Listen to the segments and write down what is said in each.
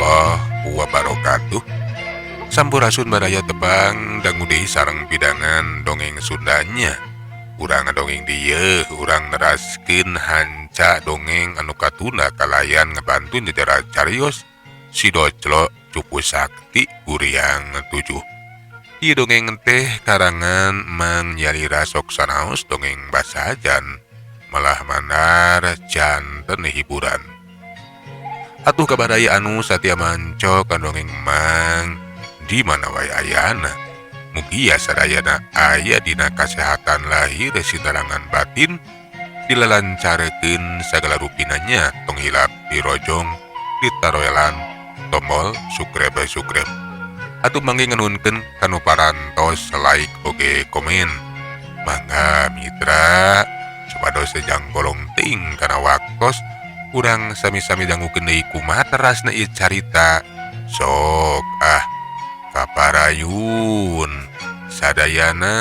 Warahmatullahi wabarakatuh. Sampurasun baraya tebang dangu deui sareng pidangan dongeng Sundanya. Urang ngadongeng dieu, urang neraskeun hanca dongeng anu katunda kalayan ngabantu jejara carios Si Doclo Cupu Sakti Guriang 7. Ieu dongeng teh karangan Mang Nyalira sok sanaos dongeng basajan malah mandar janten hiburan. Atuh kabaraya anu satia manco kan dongeng Mang di mana wae ayana. Mugia sadayana aya dina kasehatan lahir sinarangan batin dilalancarekeun sagala rupinanya tong hilap dirojong ditaroelan tombol subscribe subscribe. Atuh mangge ngenunkeun kanu parantos like oge komen. Mangga mitra supados jang golong ting kana waktos urang sami-sami dangukeun deui kumaha terasna ieu carita. Sok ah kaparayun sadayana.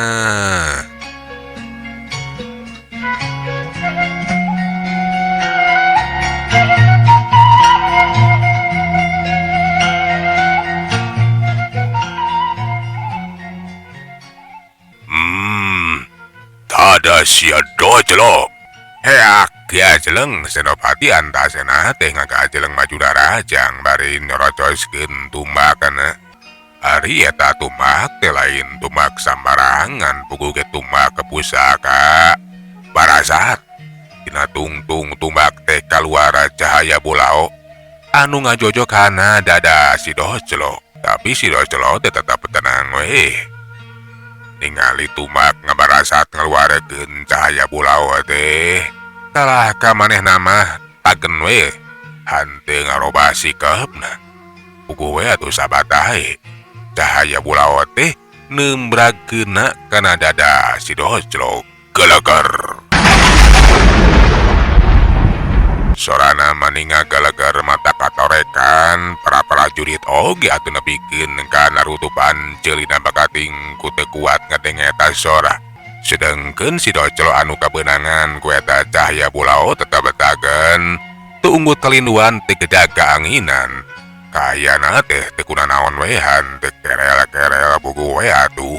Tada sia Doclo. Heak diajeleng Senopati Antasena teh ngagajeleng maju darajang bari nyerocoskeun tumbakna. Ari eta tumbak teh lain tumbak sambarangan, puguh ge tumbak ke pusaka. Barasat dina tungtung tumbak teh kaluar cahaya bulao anu ngajojo kana dada si Doclo. Tapi si Doclo teh tetap tenang weh. Ningali tumbak ngabarasat ngaluarkeun cahaya bulao teh, kalah ka manehna mah tagen we, hanteu ngarobah sikepna. Puguh we atuh sabatahe. Cahaya bulao teh nembragkeunna kana dada si Doclo. Geleger. Sorana maninga geleger mata katorekan para prajurit oge atuh nepikeun kana rutupan ceulina bakating ku teu kuat ngadenge eta sora. Sedengkeun si Doclo anu kabeunangan ku eta cahaya bulao tetep betagen, teu unggut kalinduan teu gedag kaanginan. Kaayana teh teu kunanaon we hanteu kerel-kerel puguh we atuh.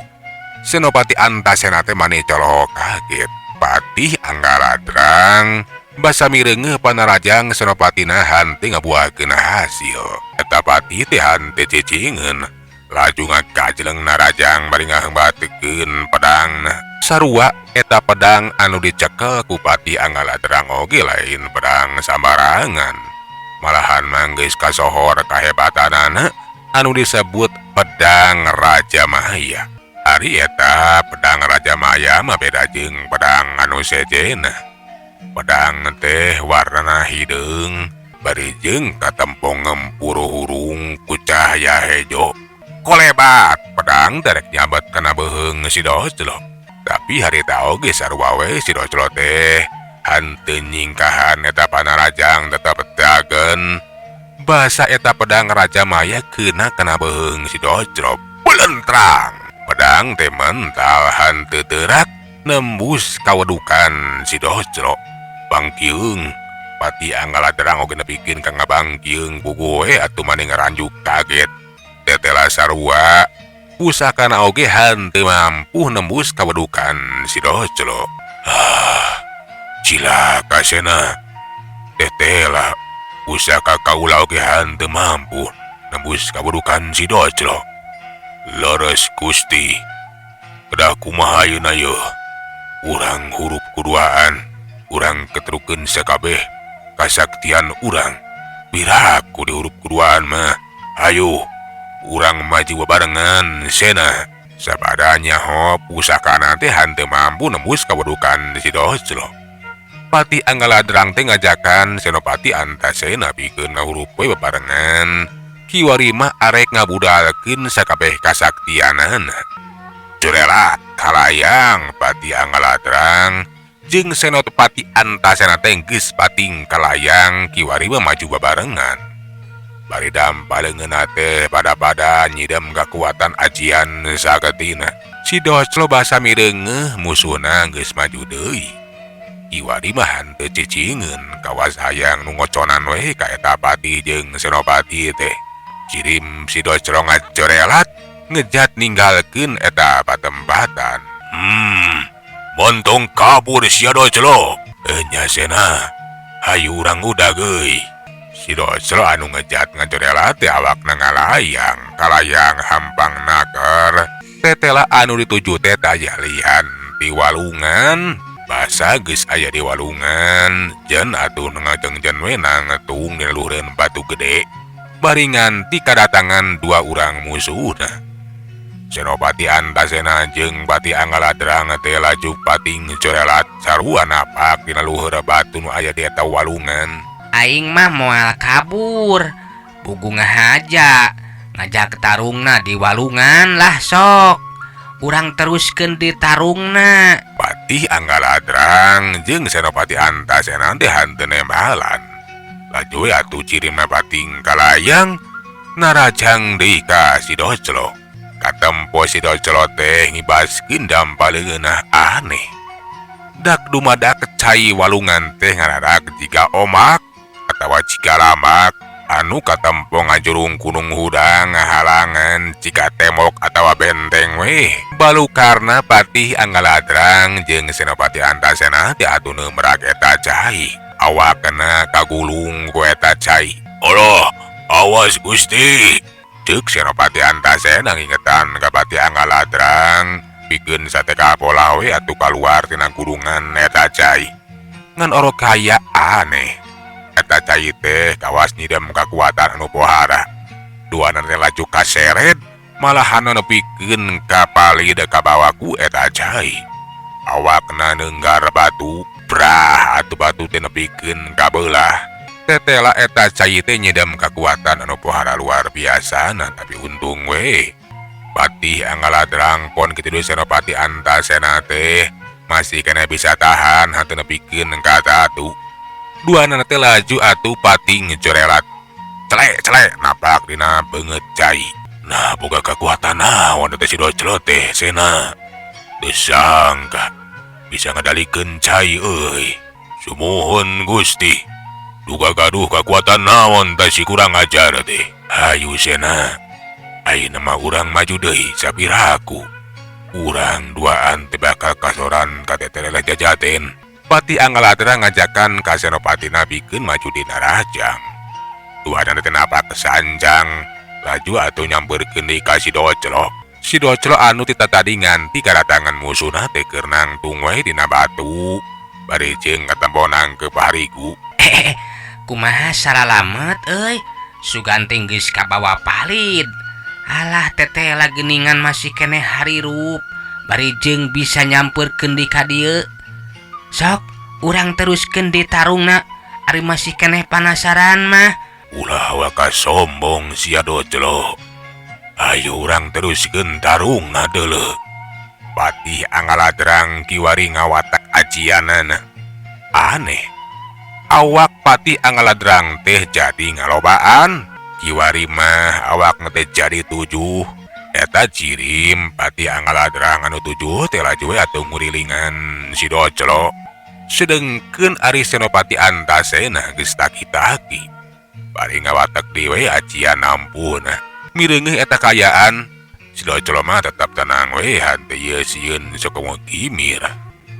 Senopati Antasena teh mani coloho kaget. Patih Anggaladrang basa mireungeuh panarajang Senopatina hanteu ngabuahkeun hasil. Eta patih teh hanteu cicingeun, laju ngagajeleng narajang bari ngaheumbatekeun pedangna. Sarua eta pedang anu dicekel ku Patih Anggaladrang oge lain pedang sambarangan. Malahan manggeus kasohor kahebatanana anu disebut pedang Raja Maya. Ari eta pedang Raja Maya mah beda jeung pedang anu sejenna. Pedang teh warnana hideung bari jeung katempong ngempuru hurung ku cahaya hejo. Kolebat pedang derek nyabat kana beuheung si Doclo. Tapi harita oge sarua we si Doclo teh hanteu nyingkahan eta panarajang tetep dagen. Basa eta pedang Raja Maya keuna kana beuheung si Doclo. Belentrang. Pedang teh mental hanteu teurak nembus kawedukan si Doclo. Bangkiung Patih Anggaladrang oge nepikeun ka ngabangkiung puguh we atuh mani ngaranjuk kaget. Tetela sarua pusakana oge hanteu mampu nembus kawedukan si Doclo. Ah, cilaka sena. Tetela pusaka kaula oge hanteu mampu nembus kawedukan si Doclo. Leres Gusti, kedah kumaha ayeuna yeuh? Urang hurup kuduaan, urang ketrukeun sakabeh kasaktian urang. Piraku dihurup kuduaan mah. Ayo, urang maju bebarengan sena. Sabadanya ho pusakana teh hanteu mampu nembus kawedukan si Doclo. Patih Anggaladrang teh ngajakan Senopati Antasena pikeun ngahurup we bebarengan. Kiwari mah arek ngabudalkeun sakabeh kasaktianana. Curelat kalayang Patih Anggaladrang jeung Senopati Antasena teh geus pating kalayang kiwari mah maju babarengan. Bari dampa leungeunna teh pada-pada nyidam kakuatan ajian saketina. Si Doclo basa mireungeuh musuhna geus maju deui. Kiwari mah hanteu cicingeun kawas hayang nu ngoconan we ka eta patih jeung Senopati teh. Cirim si Doclo ngacorelat ngejat ninggalkeun eta patempatan. Montong kabur sia Doclo. Nya Sena, hayu urang udag euy. Si Doclo anu ngejat ngacorelat teh awakna ngalayang, kalayang hampang naker. Tetela anu dituju teh taya lian di walungan. Basa geus aya di walungan, jen atuh ngajengjen we ngetung dina luhureun batu gede. Bari nganti kadatangan dua urang musuhna. Senopati Antasena jeung Patih Angaladrang teh laju pating corelat sarua napak dina luhur batu nu aya di eta walungan. Aing mah moal kabur, bugu ngahaja, ngajak tarungna di walungan lah sok. Urang teruskeun di tarungna. Patih Angaladrang jeung Senopati Antasena teh henteu nembalan. Laju we atuh cirimna pating kalayang narajang deui ka si Doclo. Katempo si Doclo teh ngibaskeun dampaleungeunah aneh. Dak dumadak cai walungan teh ngararak jiga omak atawa jiga lamak anu katempo ngajurung kunung hudang ngahalangan jika tembok atawa benteng weh. Balukarna Patih Angaladrang jeung Senopati Antasena teh atuh merak eta cai. Awakna kagulung ku eta cai. Allah, awas Gusti. Ceuk Senopati Antasena ngingetan ka Patih Angaladrang pikeun sateka pola we atuh kaluar tina gulungan eta cai. Ngan orok kaya aneh. Eta cai teh kawas nyidam kakuatan anu pohara. Duana teh laju kaseret malahan nepikeun ka palid kabawa ku eta cai. Awakna neunggar batu, brah atuh batu teh nepikeun kabelah. Tetela eta cai teh nyidam kakuatan anu pohara luar biasa nah, tapi untung we. Patih Angaladrang pon kitu deui Senopati Antasena teh masih kena bisa tahan henteu nepikeun ka tatu. Duana teh laju atuh pating corelat. Celek celek napak dina beungeut cai. Nah boga kakuatan naon teh si Doclo teh Sena. Teu sangka bisa ngadalikeun cai euy. Sumuhun Gusti. Duga gaduh kakuatan naon teh si kurang ajar teh. Hayu Sena. Ayeuna mah urang maju deui sapiraku. Urang duaan teh bakal kasoran ka teteleh jajaten. Patih Angaladrang ngajakan ka Senopatina bikeun maju dina rajang. Duana teh napak sanjang, laju atuh nyampeurkeun deui ka si Doclo. Si Doclo anu tita tadi nganti kadatangan musuhna teh keur nangtung we dina batu. Bari jeung katempo nangkep harigu. Kumaha salalamet euy? Sugan teh geus kabawa palid. Alah tetela geuningan masih keneh harirup. Bari jeung bisa nyampeurkeun di ka dieu. Sok, urang teruskeun di tarungna. Ari masih keneh panasaran mah. Ulah waka sombong sia Doclo. Ayo urang teruskeun tarungna deuleu. Patih Angaladrang kiwari ngawatak ajianana. Aneh. Awak Patih Angaladrang teh jadi ngalobaan. Kiwari mah awak teh jadi 7. Eta cirim Patih Angaladrang anu 7 teh laju we atuh ngurilingan si Doclo. Sedengkeun ari Senopati Antasena geus taki-taki. Bari ngawatek deui we ajian ampuna. Mireungeuh eta kaayaan, si Doclo mah tetap tenang we henteu ieu sieun sok gimir.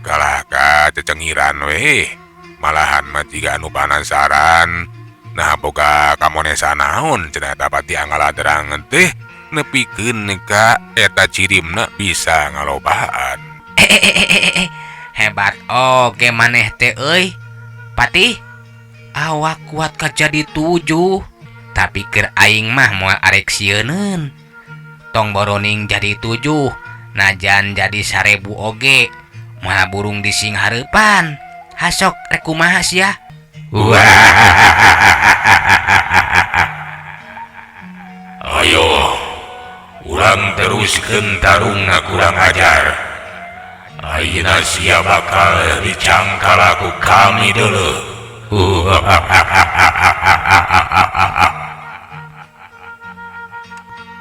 Kalah ka cecengiran we. Malahan mah jiga anu panasaran. Nah boga kamonesa naon cenah eta Patih Angaladrang teh nepikeun ka eta cirimna bisa ngalobaan. Hebat oge maneh teh euy. Patih, awak kuat ka jadi 7. Tapi keur aing mah moal arek sieuneun. Tong boroning jadi 7, najan jadi 1000 oge. Moal burung dising hareupan. Hasok rek kumaha sia? Ayo, urang teruskeun tarungna kurang ajar. Ayeuna sia bakal dicangkal ku kami deuleu.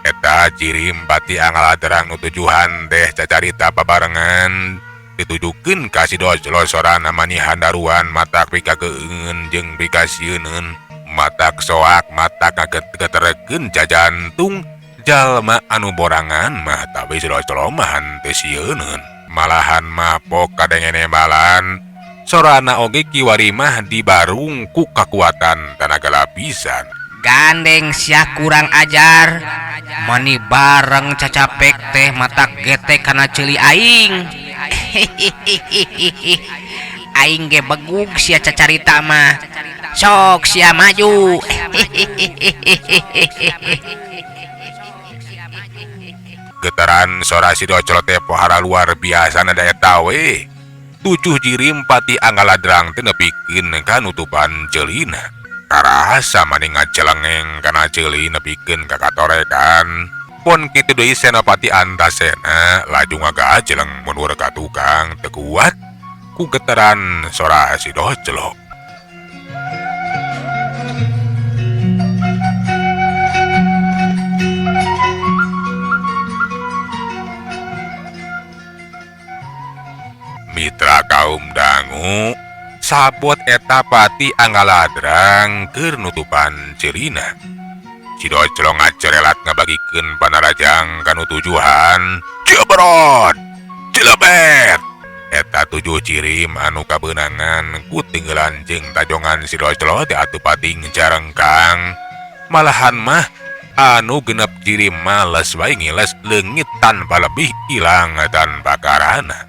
Eta cirim Patih Angaladrang nu tujuhan teh cacarita babarengan ditujukeun ka si Doclo sorana manihan daruan matak pikakeungeun jeung pikasieuneun. Matak soak matak ngageterkeun jajantung jalma anu borangan mah tapi Si Doclo mah henteu sieuneun. Malahan mah pok kadenge nembalan sorana oge kiwari mah dibarung ku kakuatan tanaga lapisan. Gandeng sia kurang ajar mani bareng cacapek teh matak getek kana ceuli aing. Aing ge begug sia cacarita mah. Sok sia maju. Getaran sora Si Doclo teh pohara luar biasa nada eta we. 7 jirim Pati Angaladrang teh nepikeun ka nutupan ceulina. Karasa mani ngacelengeng kana ceuli nepikeun ka katorekan. Pon kitu deui Senopati Antasena laju ngagajeleng mundur ka tukang teu kuat ku getaran sora Si Doclo. Mitra kaum dangu sabot eta Pati Angaladrang keur nutupan ceulina. Si Doclo ngacerelat ngabagikeun panarajang kanu tujuhan. Jebrot, jelebet. Eta 7 cirim anu kabeunangan ku tinggelan jeung tajongan Si Doclo teh atuh pating jarengkang. Malahan mah anu genep cirim males wae ngiles leungit tanpa lebih ilang tanpa karana.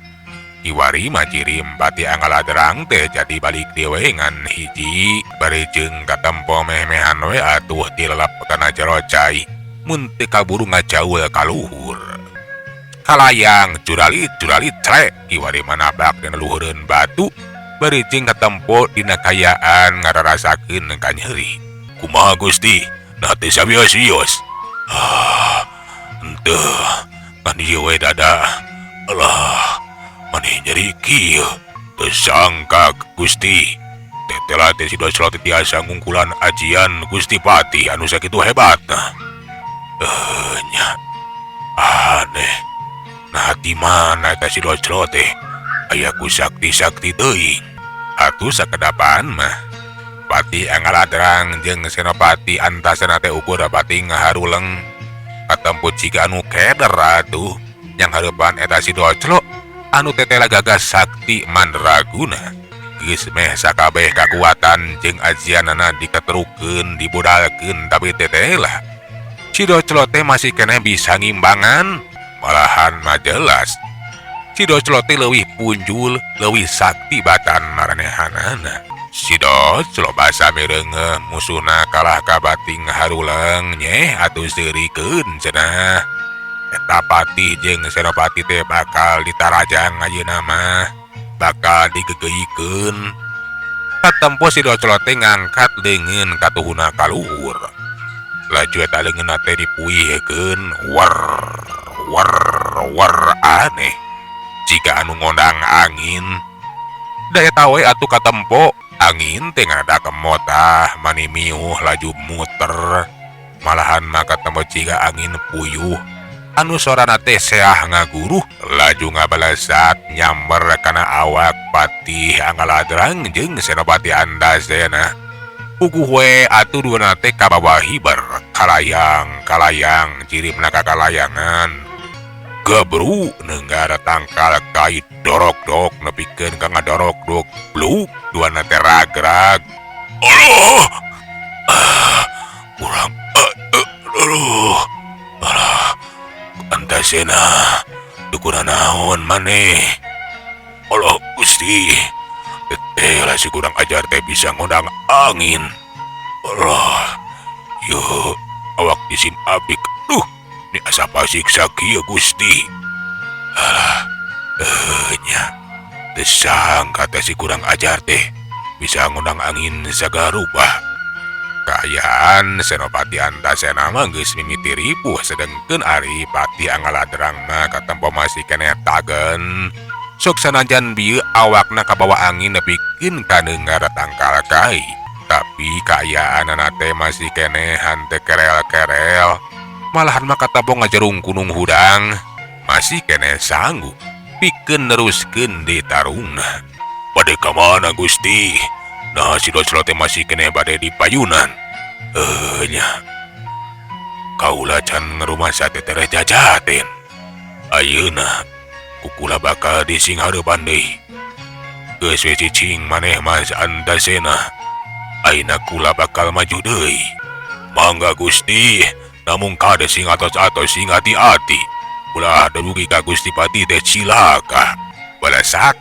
Iwari mah cirim Pati Angaladrang teh jadi balik dewe ngan hiji bari jeung katempo meh-mehan we atuh dilelep kana jero cai mun teu kaburu ngajaul ka luhur. Kalayang juralit-juralit clek iwari mah nabrak dina luhureun batu bari jeung katempo dina kayaan ngararasakeun ka nyeri. Kumaha Gusti? Nah teh sawios-wios. Ah, henteu ngan ieu we dada. Alah, maneh nyeri kieu. Teu sangka Gusti. Tetela teh Si Doclo teh tiasa ngungkulan ajian Gusti Patih anu sakitu hebatna. Nya. Aneh. Nah di mana eta Si Doclo teh? Aya ku sakti-sakti teuing. Atuh sakedapan mah Patih Angaladrang jeung Senopati Antasena teh ukur pati ngaharuleng. Katempo ciga anu keder atuh yang hareupan eta Si Doclo anu tetela gagas sakti mandraguna. Geus meh sakabeh kakuatan jeung ajianana diketerukeun dibodalkeun tapi tetela Si Doclo teh masih keneh bisa ngimbangan. Malahan mah jelas Si Doclo teh leuwih punjul leuwih sakti batan maranehanana. Si Doclo basa mireungeuh musuhna kalah ka bating haruleng nyeh atuh seurikeun cenah. Eta Patih jeung Senopati teh bakal ditarajang ayeuna mah, bakal digegeuykeun. Katempo Si Doclo teh ngangkat leungeun katuhuna ka luhur. Laju eta leungeunna teh dipuihkeun wer wer wer aneh. Jika anu ngondang angin, da eta we atuh katempo angin teh ngada kemotah mani miuh laju muter. Malahan mah katempo jiga angin puyuh anu sorana teh seah ngaguruh laju ngabalesat nyamber kana awak Patih Angaladrang jeung Senopati Antasena. Puguh we atuh duana teh kabawa hiber kalayang kalayang cirimna ka kalayangan. Gebru nenggara tangkal kait dorok-dok nepikeun ka ngadorok-dok bluk duana teh ragrag. Aduh, kurang aduh. Alah, Antasena dukuna naon maneh? Allah Gusti, teteh lah si kurang ajar teh bisa ngundang angin. Allah, yo awak isim abik. Duh, ni asa pasiksa kieu Gusti. Alah, nya teu sangka teh si kurang ajar teh bisa ngundang angin sagarubah. Kaayaan Senopati Antasena mah geus mimiti ripuh sedengkeun ari Patih Angaladrang mah katempo masih keneh tagen. Sok sanajan bieu awakna kabawa angin nepikeun ka neungar tangkal kai. Tapi kaayaanana teh masih keneh henteu kerel-kerel. Malahan mah katempo ngajerung kunung hudang masih keneh sanggup pikeun neruskeun di tarungna. Bade ka mana Gusti? Nah si Doclo teh masih keneh bade di payunan. Nya. Kaula can ngarumasa tetereh jajaten. Ayeuna kukula bakal disinghareupan deui. Geus we cicing maneh Mas Antasena. Ayeuna kula bakal maju deui. Mangga Gusti, namung kade sing atos-atos sing hati-hati. Ulah dugi ka Gusti Patih teh cilaka. Balesat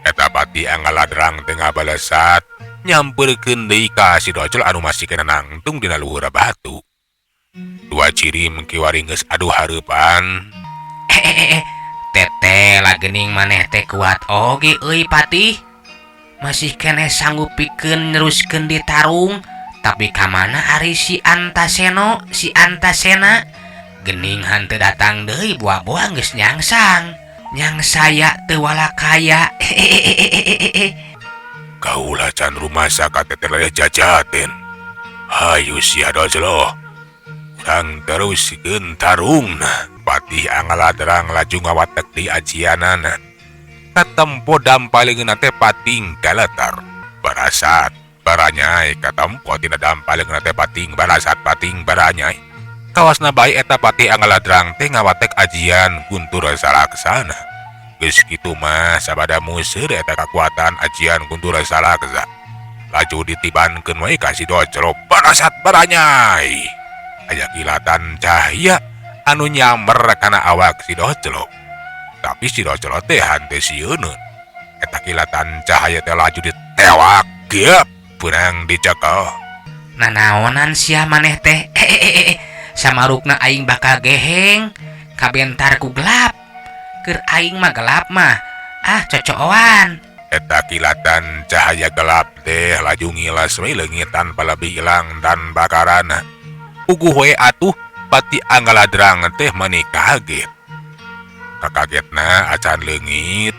eta Patih Angaladrang teh ngabalesat nyamperkeun deui ka si Docel anu masih kena nangtung dina luhur batu. Dua cirim kiwari geus adu hareupan. Teteh lah gening maneh teh kuat oge euy Patih. Masih keneh sanggup pikeun neruskeun ditarung, tapi ka mana ari si Antaseno, si Antasena? Gening hanteu datang deui buah-buah geus nyangsang. Nyang saya teu walakaya. Kaula can rumasa ka teteleh jajaten. Hayu sia Doclo. Urang teruskeun tarungna. Patih Angaladrang laju ngawatek di ajianana. Katempo dampaleungeunna teh pating galatar. Barasat baranyai katempo tina dampaleungeunna teh pating barasat pating baranyai. Kawasna bae eta Patih Angaladrang teh ngawatek ajian Guntur Salaksana. Geus kitu mah sabada museur eta kakuatan ajian Guntur Salaksa. Laju ditibankeun we ka si Doclo barasat baranyai. Aya kilatan cahaya anu nyamber kana awak si Doclo. Tapi si Doclo teh hanteu sieuneun. Eta kilatan cahaya teh laju ditewak geap beunang dicekel. Nanaonan sia maneh teh? Samarukna aing bakal geheng kabentar ku gelap. Keur aing mah gelap mah ah cocoan. Eta kilatan cahaya gelap teh laju ngilas we leungit tanpa lebih ilang dan bakarana. Puguh we atuh Patih Angaladrang teh mani kaget. Kakagetna acan leungit,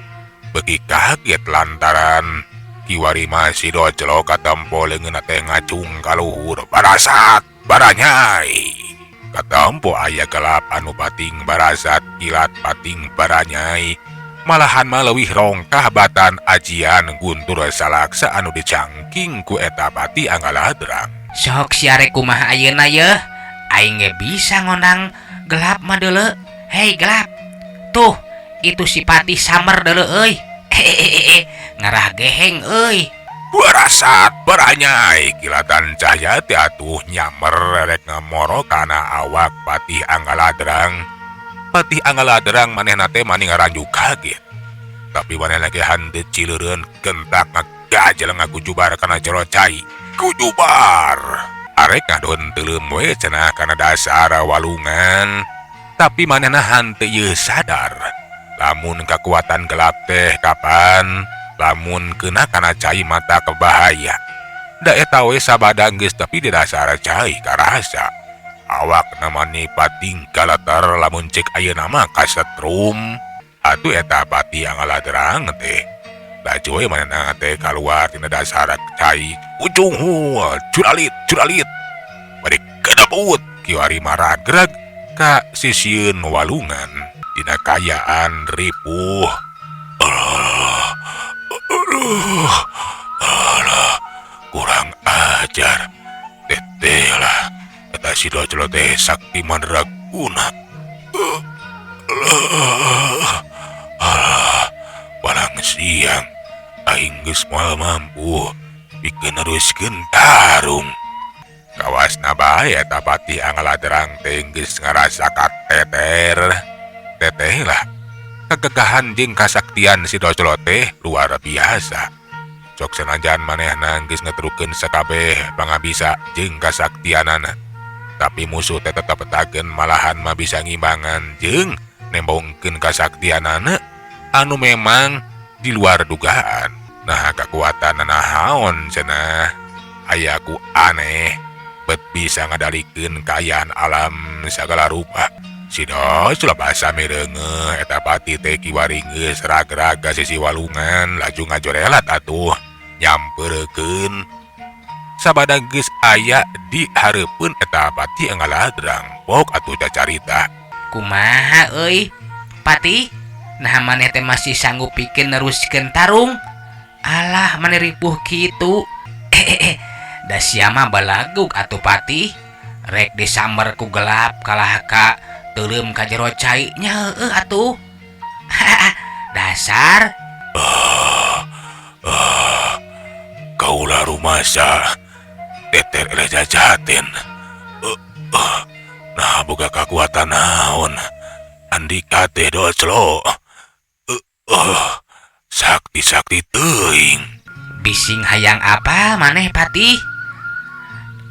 beuki kaget lantaran kiwari mah si Doclo katempo leungeunna teh ngacung ka luhur barasat baranyai. Katempo aya gelap anu pating barasat kilat pating baranyai. Malahan mah leuwih rongkah batan ajian Guntur Salaksa anu dicangking ku eta Patih Angaladrang. Sok siare kumaha ayeuna yeuh? Aing ge bisa ngondang gelap mah deuleu. Hei gelap. Tuh, itu si Patih samar deuleu euy. Ngarah geheng euy. Barasat baranyai kilatan cahaya teh atuh nyamer rek ngamoro kana awak Patih Angaladrang. Patih Angaladrang manehna teh mani ngaranjuk kaget. Tapi manehna ge hanteu cileureun gentak ngagajel ngagujubar kana jero cai. Gujubar. Arek ngadon teuleum we cenah kana dasar walungan. Tapi manehna hanteu ieu sadar. Lamun kakuatan gelap teh kapan lamun kena kana cai mata kebahaya. Da eta we sabada geus tapi di dasar cai karasa. Awak namani pating galatar lamun cek ayeuna mah kasetrum. Atuh eta Patih Angaladrang teh. Laju we manehna teh kaluar tina dasar cai. Ujung hul curalit curalit. Bari kedebut kiwari maragrag ka sisieun walungan. Dina kayaan ripuh. Alah, aduh, alah, kurang ajar. Teteh lah, eta si Doclo teh sakti mandraguna. Alah, alah, walang siang, aing geus moal mampu pikeun neruskeun tarung. Kawasna bae eta Patih Angaladrang teh geus ngarasa kateter. Teteh lah, kegegahan jeung kasaktian si Doclo teh luar biasa. Sok sanajan manehna geus ngetrukeun sakabeh pangabisa jeung kasaktianana. Tapi musuh teh tetep tagen malahan mah bisa ngimbangan jeung nembongkeun kasaktianana anu memang di luar dugaan. Nah kakuatanana naon cenah aya ku aneh bet bisa ngadalikeun kaayaan alam sagala rupa. Si Doclo basa mireungeuh eta Patih teh kiwari geus ragrag ka sisi walungan laju ngajorelat atuh nyamperkeun. Sabada geus aya di hareupeun eta Patih Angaladrang pok atuh cacarita. Kumaha euy Patih? Nah maneh teh masih sanggup pikeun neruskeun tarung? Alah maneh ripuh kitu. Da sia mah balagug atuh Patih. Rek disamber ku gelap kalah ka teuleum ka jero cai nya heueuh atuh. Dasar. Kaula rumasa teter eleh jajatin. Nah boga kakuatan naon Andika teh doclo. Sakti-sakti teuing. Bising hayang apa maneh Patih?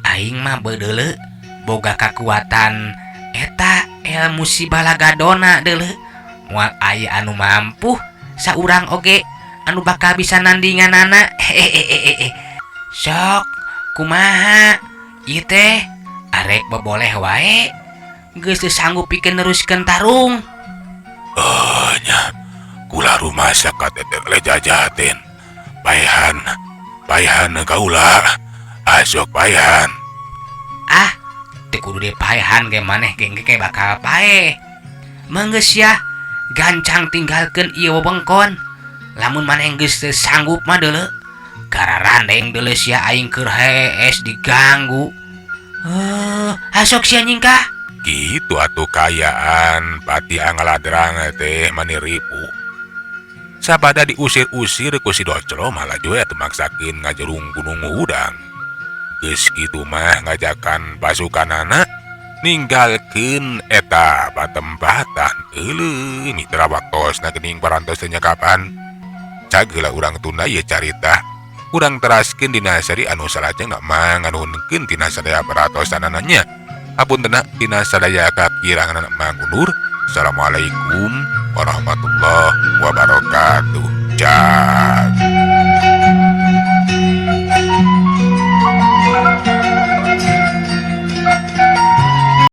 Aing mah beudeuleu boga kakuatan eta ilmu si Balagadona deuleu. Moal aya anu mampu saurang oge anu bakal bisa nandinganana. Hehehe. Sok kumaha ieu teh arek boboleh wae geus teu sanggup pikeun neruskeun tarung. Oh nya kula rumasa kateter eleh jajatin. Paehan, paehan kaula. Asok paehan. Ah, teu kudu dipaehan ge maneh ge engke bakal paeh. Meunggeus sia gancang tinggalkeun ieu wewengkon. Lamun maneh geus teu sanggup mah deuleu. Gararandeng deuleu sia aing keur hees diganggu. Hasok sia nyingkah. Kitu atuh kaayaan Patih Angaladrang teh mani ripuh. Sabada diusir-usir ku si Doclo malah we atuh maksakeun ngajerung Gunung Hudang. Geus kitu mah ngajakan pasukanana ninggalkeun eta patempatan. Euleuh mitra waktosna geuning parantos teh nyakapan. Cag heula urang tunda ieu carita. Urang teraskeun dina seri anu salajengna manganuhunkeun tina sadaya peratosanana nya. Hapuntenna tina sadaya kakiranganna mangundur. Assalamualaikum warahmatullahi wabarakatuh. Cah.